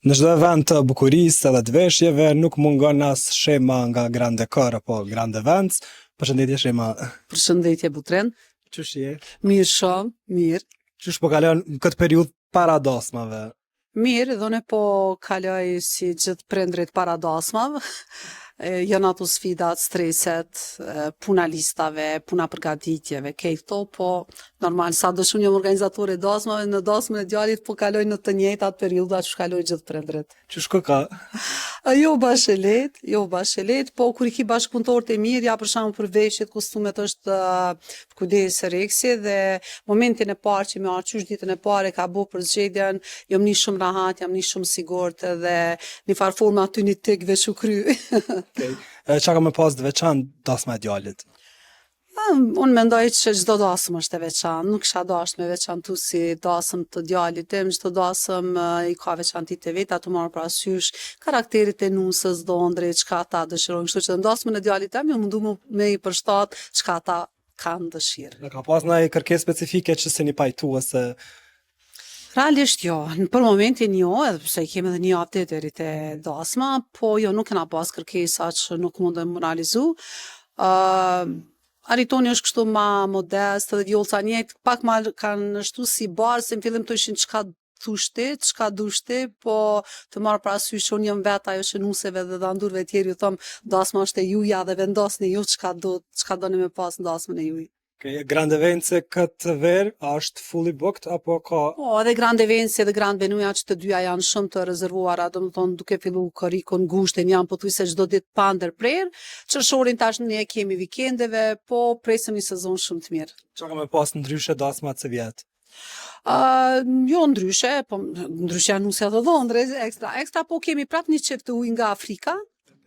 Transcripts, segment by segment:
Në çdo event të bukurisë edhe të veshjeve nuk mungon as Shema nga Grand Decor apo Grand Events. Përshëndetje Shema. Përshëndetje Butrin. Qysh je? Mirë shumë, mirë. Qysh po kalon në këtë periudhë para dasmave? Mirë, dhe unë po kaloj si gjithë prindrit para dasmave. Janë ato sfidat, streset, puna listave, puna përgatitjeve, kejt këto, po normal, sa do shumë jam organizatore e dasmave, në dasmën e djalit po kaloj në të njëjtat periudha që kaloj gjithë prindrit. Qysh ko ka? Jo bash e lehtë, jo bash e lehtë, po kur i ki bashkëpunëtorët e mirë, ja për shembull për veshjet, kostumet është kujdes Reksi dhe momentin e parë që më ardh qysh ditën e parë e ka bo përzgjedhjen, jam ni shumë rahat, jam ni shumë sigurt dhe një farë forme aty një tik veç u kry. Okay. Çka ka me pas të veçantë dasma e djalit? Unë mendoj që çdo dasëm është e veçantë, nuk kisha dashtë me veçantu si dasëm të djalit tim, çdo dasëm i ka veçantitë e veta, tu marrë parasysh karakterit e nusës, dhondrit, çka ata dëshirojnë, kështu që në dasmën e djalit tim jam mundu me i përshtat çka ata kanë dëshirë. Në ka pas ndonjë kërkesë specifike që s'jeni pajtu ose Realisht jo, në për momentin jo, edhe pse i kemi edhe një javë deri te dasma, po jo nuk kena pas kërkesa që nuk mundem mu realizu. Uh, Aritoni është kështu ma modest edhe Vjollca njëjtë, pak ma kanë shtu si barë, se në fillim të ishin çka thush ti, çka dush ti, po të marrë parasysh që unë jam vetë ajo që nuseve dhe dhandurve tjerë ju thom, dasma është e juja dhe vendosni ju çka do, çka doni me pas në dasmën e juj. Okay, Grand Events këtë verë, a është fully booked apo ka Po, edhe Grand Events edhe Grand Venuja që të dyja janë shumë të rezervuara, do më thonë duke fillu korrikun, gushtin janë pothuajse çdo ditë pa ndërprerë. Qershorin tash ne kemi vikendeve, po presim një sezon shumë të mirë. Çka ka me pas ndryshe dasmat se vjet? Uh, jo ndryshe, po ndryshe janë nusja dhe dhondre, ekstra, ekstra, po kemi prap një çift të huj nga Afrika,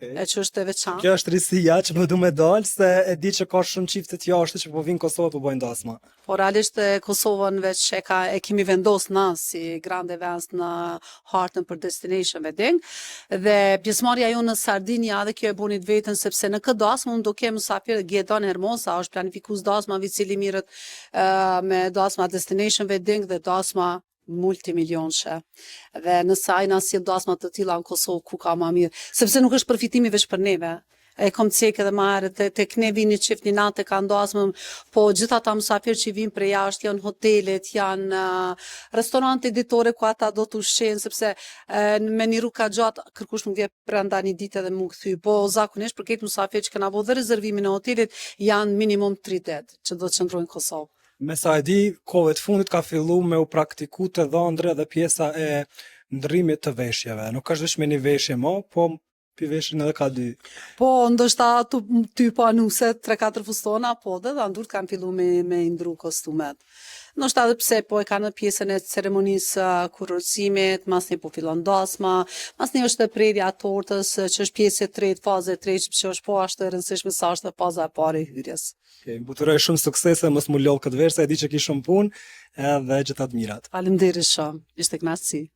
Okay. e që është e veçantë. Kjo është risia që po du me dalë se e di që ka shumë çifte të jashtë që po vinë në Kosovë po bëjnë dasma. Po realisht e Kosovën veç e ka e kemi vendos na si Grand Events në hartën për destination wedding dhe pjesëmarrja jonë në Sardinia edhe kjo e boni të vetën sepse në këtë dasmë unë do kem mysafir Gedon Hermosa, është planifikues dasmave i cili mirret me dasma destination wedding dhe dasma multimilionëshe. Dhe nëse ai na sjell dasma të tilla në Kosovë, ku ka ma mirë, sepse nuk është përfitimi veç për neve. E kom cek edhe ma herët, te, tek ne vinë një çift një natë e kanë dasmën, po gjithë ata mysafirë që vinë prej jashtë janë hotelet, janë uh, restorante ditore ku ata do të ushqehen sepse uh, me një rrugë ka gjatë kërkush nuk vjen brenda një dite dhe mu kthy. Po zakonisht për këtë mysafir që kanë bo dhe rezervimin e hotelit janë minimum 3 ditë që do të qëndrojnë në Kosovë. Me sa e di, kohëve të fundit ka fillu me u praktiku te dhondre dhe pjesa e ndërrimit të veshjeve. Nuk është veç me një veshje mo, po pi veshin edhe ka dy. Po, ndoshta tu, ty pa nuse 3-4 fustona, po dhe dhandurt kanë fillu me, me i ndru kostumet. Ndoshta edhe pse po e kanë pjesën e ceremonisë uh, kurorëzimit, masnej po fillon dasma, masnej është prerja e tortës, që është pjesë e tretë, fazë e tretë, që është po ashtu e rëndësishme sa është faza e parë e hyrjes. Okay, po t'uroj shumë suksese, mos mu lodh këtë verë, se e di që ki shumë punë, edhe gjitha të mirat. Faleminderit shumë, ishte kënaqësi.